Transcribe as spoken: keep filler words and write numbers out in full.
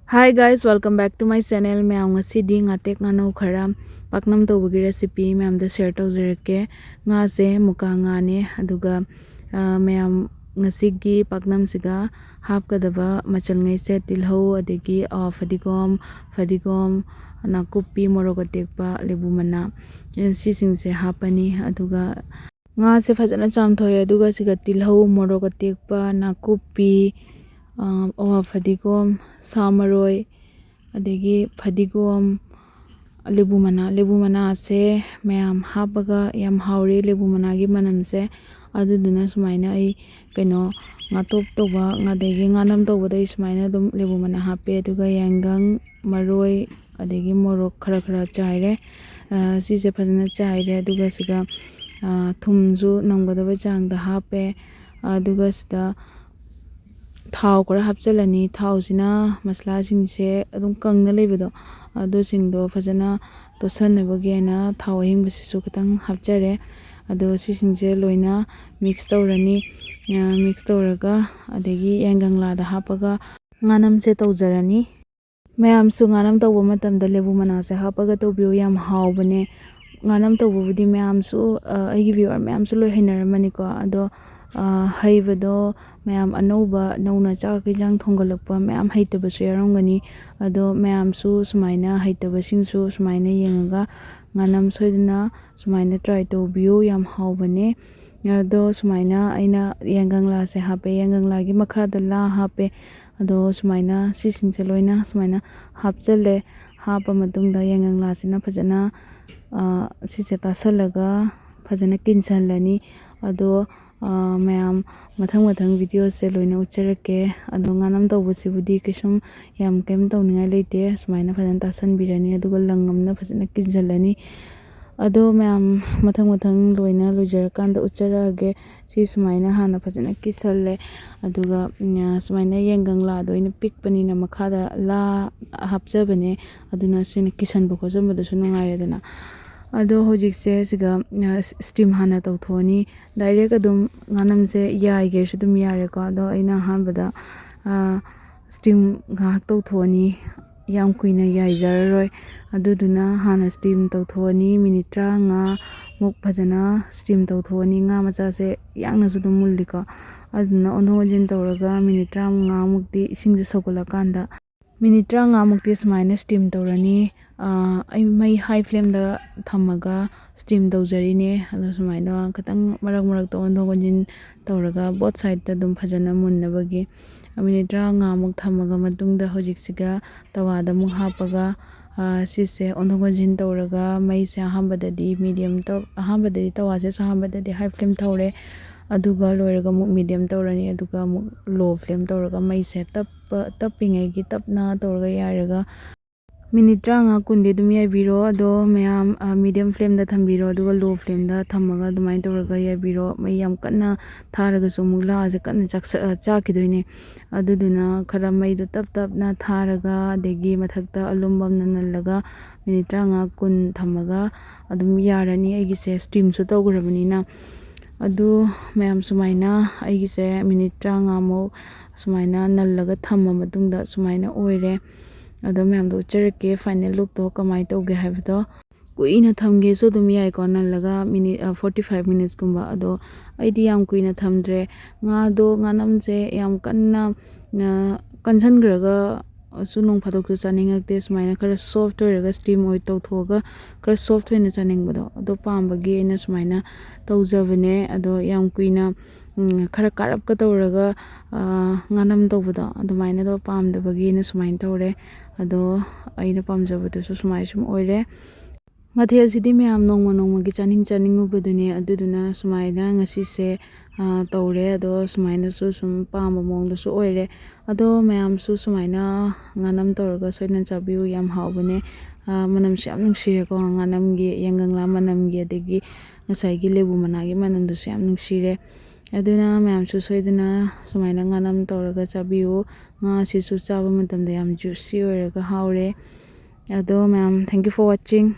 Hi guys, welcome back to my channel. ꯃꯌꯥꯝ, ꯉꯁꯤꯗꯤ ꯉꯥꯇꯦꯛ ꯉꯥꯅꯧ ꯈꯔ ꯄꯥꯛꯅꯝ ꯇꯧꯕꯒꯤ recipe ꯃꯌꯥꯝꯗ share ꯇꯧꯖꯔꯛꯀꯦ꯫ ꯉꯥꯁꯦ ꯃꯨꯀꯥ ꯉꯥꯅꯦ, ꯑꯗꯨꯒ ꯑ, ꯃꯌꯥꯝ, ꯉꯁꯤꯒꯤ ꯄꯥꯛꯅꯝꯁꯤꯒ ꯍꯥꯞꯀꯗꯕ ꯃꯆꯜꯉꯩꯁꯦ ꯇꯤꯜꯍꯧ, ꯑꯗꯒꯤ ꯑꯋꯥ ꯐꯗꯤꯒꯣꯝ, ꯐꯗꯤꯒꯣꯝ, ꯅꯥꯀꯨꯞꯄꯤ, ꯃꯣꯔꯣꯛ ꯑꯇꯦꯛꯄ, ꯂꯦꯕꯨ ꯃꯅꯥ, ꯁꯤꯁꯤꯡꯁꯦ ꯍꯥꯞꯄꯅꯤ꯫ ꯑꯗꯨꯒ ꯉꯥꯁꯦ ꯐꯖꯅ ꯆꯥꯝꯊꯣꯛꯑꯦ꯫ ꯑꯗꯨꯒ ꯁꯤꯒ ꯇꯤꯜꯍꯧ, ꯃꯣꯔꯣꯛ ꯑꯇꯦꯛꯄ, ꯅꯥꯀꯨꯞꯄꯤ, ꯑ, ꯑꯋꯥ ꯐꯗꯤꯒꯣꯝ, ꯁꯥ ꯃꯔꯣꯏ, ꯑꯗꯒꯤ ꯐꯗꯤꯒꯣꯝ, ꯂꯦꯕꯨ ꯃꯅꯥ, ꯂꯦꯕꯨ ꯃꯅꯥꯁꯦ ꯃꯌꯥꯝ ꯍꯥꯞꯄꯒ ꯌꯥꯝ ꯍꯥꯎꯔꯦ ꯂꯦꯕꯨ ꯃꯅꯥꯒꯤ ꯃꯅꯝꯁꯦ꯫ ꯑꯗꯨꯗꯨꯅ ꯁꯨꯃꯥꯏꯅ ꯑꯩ ꯀꯩꯅꯣ ꯉꯥꯇꯣꯛ ꯇꯧꯕ, ꯑꯗꯒꯤ ꯉꯥꯅꯝ ꯇꯧꯕꯗ ꯑꯩ ꯁꯨꯃꯥꯏꯅ ꯑꯗꯨꯝ ꯂꯦꯕꯨ ꯃꯅꯥ ꯍꯥꯞꯄꯦ꯫ ꯑꯗꯨꯒ ꯌꯥꯏꯉꯪ, ꯃꯔꯣꯏ, ꯑꯗꯒꯤ ꯃꯣꯔꯣꯛ ꯈꯔ ꯈꯔ ꯆꯥꯏꯔꯦ꯫ ꯑ, ꯁꯤꯁꯦ ꯐꯖꯅ ꯆꯥꯏꯔꯦ꯫ ꯑꯗꯨꯒ ꯁꯤꯒ, ꯑ, ꯊꯨꯝꯁꯨ ꯅꯝꯒꯗꯕ ꯆꯥꯡꯗ ꯍꯥꯞꯄꯦ꯫ ꯑꯗꯨꯒ ꯁꯤꯗ ꯊꯥꯎ ꯈꯔ ꯍꯥꯞꯆꯤꯜꯂꯅꯤ꯫ ꯊꯥꯎꯁꯤꯅ ꯃꯁꯂꯥꯁꯤꯡꯁꯦ ꯑꯗꯨꯝ ꯀꯪꯅ ꯂꯩꯕꯗꯣ, ꯑꯗꯨꯁꯤꯡꯗꯣ ꯐꯖꯅ ꯇꯣꯠꯁꯟꯅꯕꯒꯤ ꯍꯥꯏꯅ ꯊꯥꯎ ꯑꯍꯤꯡꯕꯁꯤꯁꯨ ꯈꯤꯇꯪ ꯍꯥꯞꯆꯔꯦ꯫ ꯑꯗꯣ ꯁꯤꯁꯤꯡꯁꯦ ꯂꯣꯏꯅ mix ꯇꯧꯔꯅꯤ꯫ ꯑ, mix ꯇꯧꯔꯒ ꯑꯗꯒꯤ ꯌꯥꯏꯉꯪꯂꯥꯗ ꯍꯥꯞꯄꯒ ꯉꯥꯅꯝꯁꯦ ꯇꯧꯖꯔꯅꯤ꯫ ꯃꯌꯥꯝꯁꯨ ꯉꯥꯅꯝ ꯇꯧꯕ ꯃꯇꯝꯗ ꯂꯦꯕꯨ ꯃꯅꯥꯁꯦ ꯍꯥꯞꯄꯒ ꯇꯧꯕꯤꯌꯨ, ꯌꯥꯝ ꯍꯥꯎꯕꯅꯦ꯫ ꯉꯥꯅꯝ ꯇꯧꯕꯕꯨꯗꯤ ꯃꯌꯥꯝꯁꯨ, ꯑ, ꯑꯩꯒꯤ viewer ꯃꯌꯥꯝꯁꯨ ꯂꯣꯏ ꯍꯩꯅꯔꯝꯃꯅꯤꯀꯣ꯫ ꯑꯗꯣ, ꯑ, ꯍꯩꯕꯗꯣ ꯃꯌꯥꯝ ꯑꯅꯧꯕ, ꯅꯧꯅ ꯆꯥꯛ ꯌꯦꯟꯁꯥꯡ ꯊꯣꯡꯒꯠꯂꯛꯄ ꯃꯌꯥꯝ ꯍꯩꯇꯕꯁꯨ ꯌꯥꯎꯔꯝꯒꯅꯤ꯫ ꯑꯗꯣ ꯃꯌꯥꯝꯁꯨ ꯁꯨꯃꯥꯏꯅ, ꯍꯩꯇꯕꯁꯤꯡꯁꯨ ꯁꯨꯃꯥꯏꯅ ꯌꯦꯡꯉꯒ ꯉꯥꯅꯝ ꯁꯣꯏꯗꯅ ꯁꯨꯃꯥꯏꯅ try ꯇꯧꯕꯤꯌꯨ, ꯌꯥꯝ ꯍꯥꯎꯕꯅꯦ꯫ ꯑꯗꯣ ꯁꯨꯃꯥꯏꯅ ꯑꯩꯅ ꯌꯥꯏꯉꯪꯂꯥꯁꯦ ꯍꯥꯞꯄꯦ, ꯌꯥꯏꯉꯪꯂꯥꯒꯤ ꯃꯈꯥꯗ ꯂꯥ ꯍꯥꯞꯄꯦ꯫ ꯑꯗꯣ ꯁꯨꯃꯥꯏꯅ ꯁꯤꯁꯤꯡꯁꯦ ꯂꯣꯏꯅ ꯁꯨꯃꯥꯏꯅ ꯍꯥꯞꯆꯜꯂꯦ꯫ ꯍꯥꯞꯄ ꯃꯇꯨꯡꯗ ꯌꯥꯏꯉꯪꯂꯥꯁꯤꯅ ꯐꯖꯅ, ꯑ, ꯁꯤꯁꯦ ꯇꯥꯁꯜꯂꯒ ꯐꯖꯅ ꯀꯤꯟꯁꯜꯂꯅꯤ꯫ ꯑꯗꯣ, ꯑ, ꯃꯌꯥꯝ, ꯃꯊꯪ ꯃꯊꯪ videoꯁꯦ ꯂꯣꯏꯅ ꯎꯠꯆꯔꯛꯀꯦ꯫ ꯑꯗꯣ ꯉꯥꯅꯝ ꯇꯧꯕꯁꯤꯕꯨꯗꯤ ꯀꯩꯁꯨꯝ ꯌꯥꯝ ꯀꯩꯝ ꯇꯧꯅꯤꯡꯉꯥꯏ ꯂꯩꯇꯦ꯫ ꯁꯨꯃꯥꯏꯅ ꯐꯖꯅ ꯇꯥꯁꯟꯕꯤꯔꯅꯤ, ꯑꯗꯨꯒ ꯂꯪ ꯑꯃꯅ ꯐꯖꯅ ꯀꯤꯟꯁꯜꯂꯅꯤ꯫ ꯑꯗꯣ ꯃꯌꯥꯝ, ꯃꯊꯪ ꯃꯊꯪ ꯂꯣꯏꯅ ꯂꯣꯏꯖꯔꯀꯥꯟꯗ ꯎꯠꯆꯔꯛꯑꯒꯦ꯫ ꯁꯤ ꯁꯨꯃꯥꯏꯅ ꯍꯥꯟꯅ ꯐꯖꯅ ꯀꯤꯁꯜꯂꯦ꯫ ꯑꯗꯨꯒ, ꯎꯝ, ꯁꯨꯃꯥꯏꯅ ꯌꯥꯏꯉꯪꯂꯥꯗꯣ ꯑꯩꯅ ꯄꯤꯛꯄꯅꯤꯅ ꯃꯈꯥꯗ ꯂꯥ ꯍꯥꯞꯆꯕꯅꯦ꯫ ꯑꯗꯨꯅ ꯁꯤꯅ ꯀꯤꯁꯟꯕ ꯈꯣꯠꯆꯟꯕꯗꯁꯨ ꯅꯨꯡꯉꯥꯏꯔꯦꯗꯅ꯫ ꯑꯗꯣ ꯍꯧꯖꯤꯛꯁꯦ ꯁꯤꯗ, ꯑ, steam ꯍꯥꯟꯅ ꯇꯧꯊꯣꯛꯑꯅꯤ꯫ Direct ꯑꯗꯨꯝ ꯉꯥꯅꯝꯁꯦ ꯌꯥꯏꯒꯦꯁꯨ ꯑꯗꯨꯝ ꯌꯥꯔꯦꯀꯣ꯫ ꯑꯗꯣ ꯑꯩꯅ ꯑꯍꯥꯟꯕꯗ, ꯑ, steam ꯉꯥꯏꯍꯥꯛ ꯇꯧꯊꯣꯛꯑꯅꯤ꯫ ꯌꯥꯝ ꯀꯨꯏꯅ ꯌꯥꯏꯖꯔꯔꯣꯏ꯫ ꯑꯗꯨꯗꯨꯅ ꯍꯥꯟꯅ steam ꯇꯧꯊꯣꯛꯑꯅꯤ꯫ ꯃꯤꯅꯤꯠ ꯇꯔꯥꯃꯉꯥꯃꯨꯛ ꯐꯖꯅ steam ꯇꯧꯊꯣꯛꯑꯅꯤ꯫ ꯉꯥ ꯃꯆꯥꯁꯦ ꯌꯥꯡꯅꯁꯨ ꯑꯗꯨꯝ ꯃꯨꯜꯂꯤꯀꯣ꯫ ꯑꯗꯨꯅ ꯑꯣꯟꯊꯣꯛ ꯑꯣꯟꯁꯤꯟ ꯇꯧꯔꯒ ꯃꯤꯅꯤꯠ ꯇꯔꯥꯃꯉꯥꯃꯨꯛꯇꯤ ꯏꯁꯤꯡꯁꯦ ꯁꯧꯒꯠꯂꯀꯥꯟꯗ ꯃꯤꯅꯤꯠ ꯇꯔꯥꯃꯉꯥꯃꯨꯛꯇꯤ ꯁꯨꯃꯥꯏꯅ steam ꯇꯧꯔꯅꯤ꯫ ꯑꯥ, ꯑꯩ ꯃꯩ high flameꯗ ꯊꯝꯃꯒ steam ꯇꯧꯖꯔꯤꯅꯦ꯫ ꯑꯗꯣ ꯁꯨꯃꯥꯏꯅ ꯈꯤꯇꯪ ꯃꯔꯛ ꯃꯔꯛꯇ ꯑꯣꯟꯊꯣꯛ ꯑꯣꯟꯁꯤꯟ ꯇꯧꯔꯒ both sideꯇ ꯑꯗꯨꯝ ꯐꯖꯅ ꯃꯨꯟꯅꯕꯒꯤ꯫ ꯃꯤꯅꯤꯠ ꯇꯔꯥꯃꯉꯥꯃꯨꯛ ꯊꯝꯃꯒ ꯃꯇꯨꯡꯗ ꯍꯧꯖꯤꯛꯁꯤꯒ ꯇꯋꯥꯗ ꯑꯃꯨꯛ ꯍꯥꯞꯄꯒ, ꯑꯥ, ꯁꯤꯁꯦ ꯑꯣꯟꯊꯣꯛ ꯑꯣꯟꯁꯤꯟ ꯇꯧꯔꯒ ꯃꯩꯁꯦ ꯑꯍꯥꯟꯕꯗꯗꯤ medium ꯇꯧ-, ꯑꯍꯥꯟꯕꯗꯗꯤ ꯇꯋꯥꯁꯦ ꯁꯥꯍꯟꯕꯗꯗꯤ high flame ꯇꯧꯔꯦ꯫ ꯑꯗꯨꯒ ꯂꯣꯏꯔꯒ ꯑꯃꯨꯛ medium ꯇꯧꯔꯅꯤ꯫ ꯑꯗꯨꯒ ꯑꯃꯨꯛ low flame ꯇꯧꯔꯒ ꯃꯩꯁꯦ ꯇꯞꯄ, ꯇꯞꯄꯤꯉꯩꯒꯤ ꯇꯞꯅ ꯇꯧꯔꯒ ꯌꯥꯏꯔꯒ ꯃꯤꯅꯤꯠ ꯇꯔꯥꯃꯉꯥ ꯀꯨꯟꯗꯤ ꯑꯗꯨꯝ ꯌꯥꯏꯕꯤꯔꯣ꯫ ꯑꯗꯣ ꯃꯌꯥꯝ, ꯑ, medium flameꯗ ꯊꯝꯕꯤꯔꯣ, ꯑꯗꯨꯒ low flameꯗ ꯊꯝꯃꯒ ꯑꯗꯨꯃꯥꯏꯅ ꯇꯧꯔꯒ ꯌꯥꯏꯕꯤꯔꯣ꯫ ꯃꯩ ꯌꯥꯝ ꯀꯟꯅ ꯊꯥꯔꯒꯁꯨ ꯑꯃꯨꯛ ꯂꯥꯁꯦ ꯀꯟꯅ ꯆꯥꯛꯁ-, ꯑ, ꯆꯥꯛꯈꯤꯗꯣꯏꯅꯦ꯫ ꯑꯗꯨꯗꯨꯅ ꯈꯔ ꯃꯩꯗꯣ ꯇꯞ ꯇꯞꯅ ꯊꯥꯔꯒ, ꯑꯗꯒꯤ ꯃꯊꯛꯇ ꯑꯂꯨꯝꯕ ꯑꯃꯅ ꯅꯜꯂꯒ ꯃꯤꯅꯤꯠ ꯇꯔꯥꯃꯉꯥ ꯀꯨꯟ ꯊꯝꯃꯒ ꯑꯗꯨꯝ ꯌꯥꯔꯅꯤ꯫ ꯑꯩꯒꯤꯁꯦ steamꯁꯨ ꯇꯧꯈ꯭ꯔꯕꯅꯤꯅ꯫ ꯑꯗꯨ ꯃꯌꯥꯝ, ꯁꯨꯃꯥꯏꯅ ꯑꯩꯒꯤꯁꯦ ꯃꯤꯅꯤꯠ ꯇꯔꯥꯃꯉꯥꯃꯨꯛ ꯁꯨꯃꯥꯏꯅ ꯅꯜꯂꯒ ꯊꯝꯃ ꯃꯇꯨꯡꯗ ꯁꯨꯃꯥꯏꯅ ꯑꯣꯏꯔꯦ꯫ ꯑꯗꯣ ꯃꯌꯥꯝꯗꯣ ꯎꯠꯆꯔꯛꯀꯦ final lookꯇꯣ ꯀꯃꯥꯏꯅ ꯇꯧꯒꯦ ꯍꯥꯏꯕꯗꯣ꯫ ꯀꯨꯏꯅ ꯊꯝꯒꯦꯁꯨ ꯑꯗꯨꯝ ꯌꯥꯏꯀꯣ, ꯅꯜꯂꯒ minute, ꯑ, forty five minutesꯀꯨꯝꯕ꯫ ꯑꯗꯣ ꯑꯩꯗꯤ ꯌꯥꯝ ꯀꯨꯏꯅ ꯊꯝꯗ꯭ꯔꯦ꯫ ꯉꯥꯗꯣ, ꯉꯥꯅꯝꯁꯦ ꯌꯥꯝ ꯀꯟꯅ, ꯑ, ꯀꯟꯁꯤꯟꯈ꯭ꯔꯒꯁꯨ ꯅꯣꯡ ꯐꯥꯗꯣꯛꯁꯨ ꯆꯥꯅꯤꯡꯉꯛꯇꯦ꯫ ꯁꯨꯃꯥꯏꯅ ꯈꯔ soft ꯑꯣꯏꯔꯒ steam ꯑꯣꯏ ꯇꯧꯊꯣꯛꯑꯒ ꯈꯔ soft ꯑꯣꯏꯅ ꯆꯥꯅꯤꯡꯕꯗꯣ, ꯑꯗꯣ ꯄꯥꯝꯕꯒꯤ ꯑꯩꯅ ꯁꯨꯃꯥꯏꯅ ꯇꯧꯖꯕꯅꯦ꯫ ꯑꯗꯣ ꯌꯥꯝ ꯀꯨꯏꯅ, ꯎꯝ, ꯈꯔ ꯀꯥꯔꯞꯀ ꯇꯧꯔꯒ, ꯑ, ꯉꯥꯅꯝ ꯇꯧꯕꯗꯣ, ꯑꯗꯨꯃꯥꯏꯅꯗꯣ ꯄꯥꯝꯗꯕꯒꯤ ꯑꯩꯅ ꯁꯨꯃꯥꯏꯅ ꯇꯧꯔꯦ꯫ ꯑꯗꯣ ꯑꯩꯅ ꯄꯥꯝꯖꯕꯗꯨꯁꯨ ꯁꯨꯃꯥꯏ ꯁꯨꯝ ꯑꯣꯏꯔꯦ꯫ ꯃꯊꯦꯜꯁꯤꯗꯤ ꯃꯌꯥꯝ ꯅꯣꯡꯃ ꯅꯣꯡꯃꯒꯤ ꯆꯥꯅꯤꯡ ꯆꯥꯅꯤꯡꯉꯨꯕꯗꯨꯅꯦ꯫ ꯑꯗꯨꯗꯨꯅ ꯁꯨꯃꯥꯏꯅ ꯉꯁꯤꯁꯦ, ꯑ, ꯇꯧꯔꯦ꯫ ꯑꯗꯣ ꯁꯨꯃꯥꯏꯅꯁꯨ ꯁꯨꯝ ꯄꯥꯝꯕ ꯃꯑꯣꯡꯗꯁꯨ ꯑꯣꯏꯔꯦ꯫ ꯑꯗꯣ ꯃꯌꯥꯝꯁꯨ ꯁꯨꯃꯥꯏꯅ ꯉꯥꯅꯝ ꯇꯧꯔꯒ ꯁꯣꯏꯗꯅ ꯆꯥꯕꯤꯌꯨ, ꯌꯥꯝ ꯍꯥꯎꯕꯅꯦ꯫ ꯑ, ꯃꯅꯝꯁꯨ ꯌꯥꯝ ꯅꯨꯡꯁꯤꯔꯦꯀꯣ, ꯉꯥꯅꯝꯒꯤ ꯌꯥꯏꯉꯪꯂꯥ ꯃꯅꯝꯒꯤ, ꯑꯗꯒꯤ ꯉꯁꯥꯏꯒꯤ ꯂꯦꯕꯨ ꯃꯅꯥꯒꯤ ꯃꯅꯝꯗꯨꯁꯨ ꯌꯥꯝ ꯅꯨꯡꯁꯤꯔꯦ꯫ ꯑꯗꯨꯅ ꯃꯌꯥꯝꯁꯨ ꯁꯣꯏꯗꯅ ꯁꯨꯃꯥꯏꯅ ꯉꯥꯅꯝ ꯇꯧꯔꯒ ꯆꯥꯕꯤꯌꯨ꯫ ꯉꯥ ꯑꯁꯤꯁꯨ ꯆꯥꯕ ꯃꯇꯝꯗ ꯌꯥꯝ juicy ꯑꯣꯏꯔꯒ ꯍꯥꯎꯔꯦ꯫ ꯑꯗꯣ ꯃꯌꯥꯝ, thank you for watching꯫